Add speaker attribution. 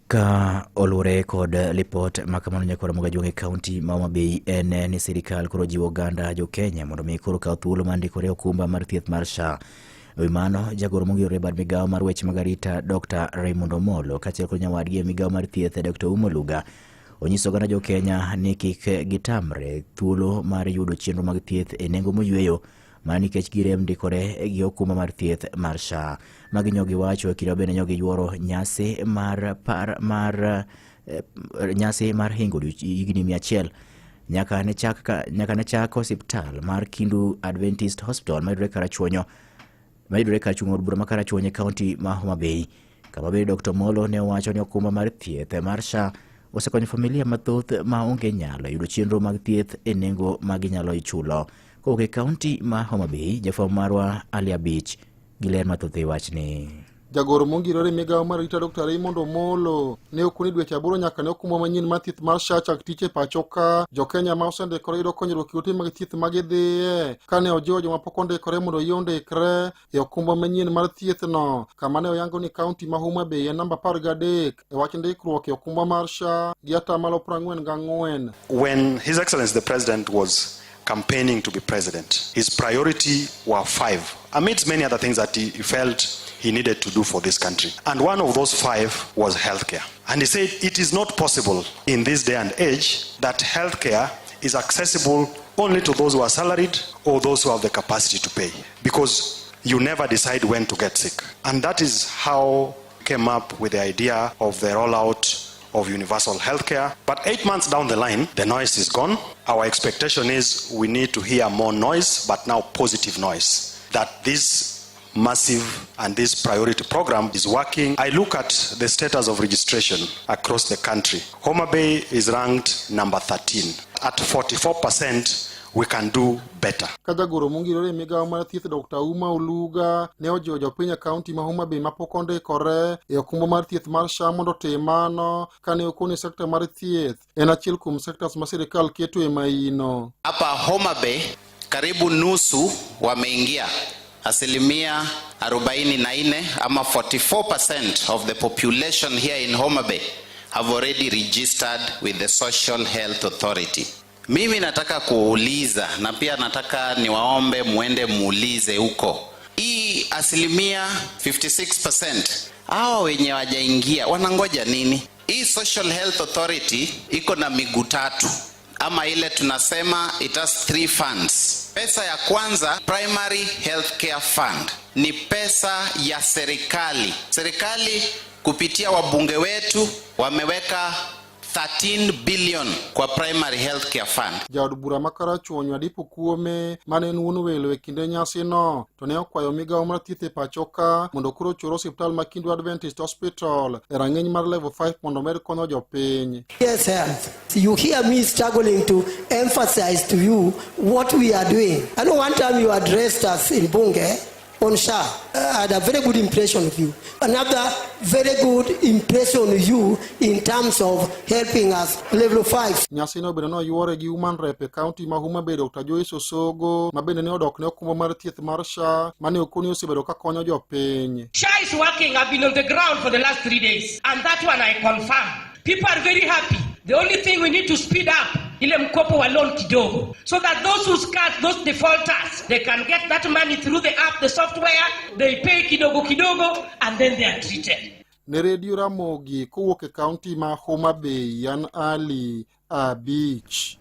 Speaker 1: Ka oluwore kod lipot ma kamano nyakwar Ramogi Ajwang' e kaunti ma Homa Bay en ni sirikal koro jiwo oganda jo Kenya mondo mi koro kaw thuolo mar ndikore okumba mar thieth mar SHA. E wi mano, jagoro mongirore e bad migawo mar weche mag arita Dr. Raymond Omolo kaachiel kod nyawadgi e migawo mar thieth Dr. Ouma Oluga onyiso oganda jo Kenya ni kik gitamre thuolo mar yudo chenro mag thieth e nengo moyweyo mana nikech girem ndikore gi okumba mar thieth mar SHA. Magi nyo giwacho e kinde ma bende nyo giyuoro nyasi mar par mar nyasi mar hingo higni 100 nyaka ne chak osiptal mar Kindu Adventist Hospital mayudore Karachuonyo mayudore kar chung' od bura ma Karachuonyo e kaunti ma Homa Bay. Kama bende Dr. Molo ne owacho ni okumba mar thieth mar SHA osekonyo familia mathoth ma onge nyalo yudo chenro mag thieth e nengo ma ginyalo chulo. Kowuok e kaunti ma Homa Bay, jafwambo marwa Ali Abich gi ler mathoth e wachni.
Speaker 2: Jagoro mongirore e migawo mar arita Dr. Raymond Omolo ne okoni dweche 8 nyaka ne okumba manyien mar thieth mar SHA chak tich e pacho ka. Jo-Kenya ma osendikore yudo konyruok e ute mag thieth ma gidhiye. Kane ojiwo joma pok ondikore mondo oyie ondikre e okumba manyien mar thieth no, kama ne oyango ni kaunti ma Homa Bay en namba 13 e wach ndikruok e okumba mar SHA gi atamalo 44.
Speaker 3: When His Excellency the President was campaigning to be president, his priority were 5, amidst many other things that he felt he needed to do for this country. And one of those 5 was healthcare. And he said it is not possible in this day and age that healthcare is accessible only to those who are salaried or those who have the capacity to pay, because you never decide when to get sick. And that is how we came up with the idea of the rollout of universal healthcare. But 8 months down the line, the noise is gone. Our expectation is we need to hear more noise, but now positive noise, that this massive and this priority program is working. I look at the status of registration across the country. Homa Bay is ranked number 13. At 44%, we can do better.
Speaker 2: Ka jagoro mongirore e migawo mar thieth Dr. Ouma Oluga ne ojiwo jopiny e kaunti ma Homa Bay mapok ondikore e okumba mar thieth mar SHA mondo otim mano, kane okoni sekta mar thieth en achiel kuom sectors ma sirikal keto e maino.
Speaker 4: Hapa Homa Bay karibu nusu wameingia, 44% ama 44% of the population here in Homa Bay have already registered with the Social Health Authority. Mimi nataka kuuliza na pia nataka niwaombe muende muulize huko. Hii 56% hawa wenye wajaingia wanangoja nini? Hii Social Health Authority iko na miguu tatu, ama ile tunasema it has 3 funds. Pesa ya kwanza, Primary Healthcare Fund, ni pesa ya serikali. Serikali kupitia wabunge wetu wameweka 13 billion kwa Primary Healthcare Fund.
Speaker 2: Jaod bura ma Karachuonyo Adipo Kuome mane en wuon welo e kinde nyasino to ne okwayo migawo mar thieth e pacho ka mondo koro ochor osiptal ma Kindu Adventist Hospital e rang'iny mar level 5 mondo omed konyo jopiny.
Speaker 5: Yes, health. You hear me struggling to emphasize to you what we are doing. I know one time you addressed us in Bunge on SHA. I had a very good impression of you. Another very good impression of you in terms of helping us level 5.
Speaker 2: Nyasino bende noyuore gi Woman Rep e kaunti ma Homa Bay Dr. Joyce Osogo ma bende ne odok ne okumba mar thieth mar SHA mane okoni osebedo ka konyo jopiny.
Speaker 6: SHA is working. I've been on the ground for the last 3 days and that one I confirm. People are very happy. The only thing we need to speed up ile mkopo wa loan kidogo so that those who scat, those defaulters, they can get that money through the app, the software, they pay kidogo kidogo and then they are treated.
Speaker 2: Ne Radio Ramogi kowuok e kaunti ma Homa Bay, an Ali Abich.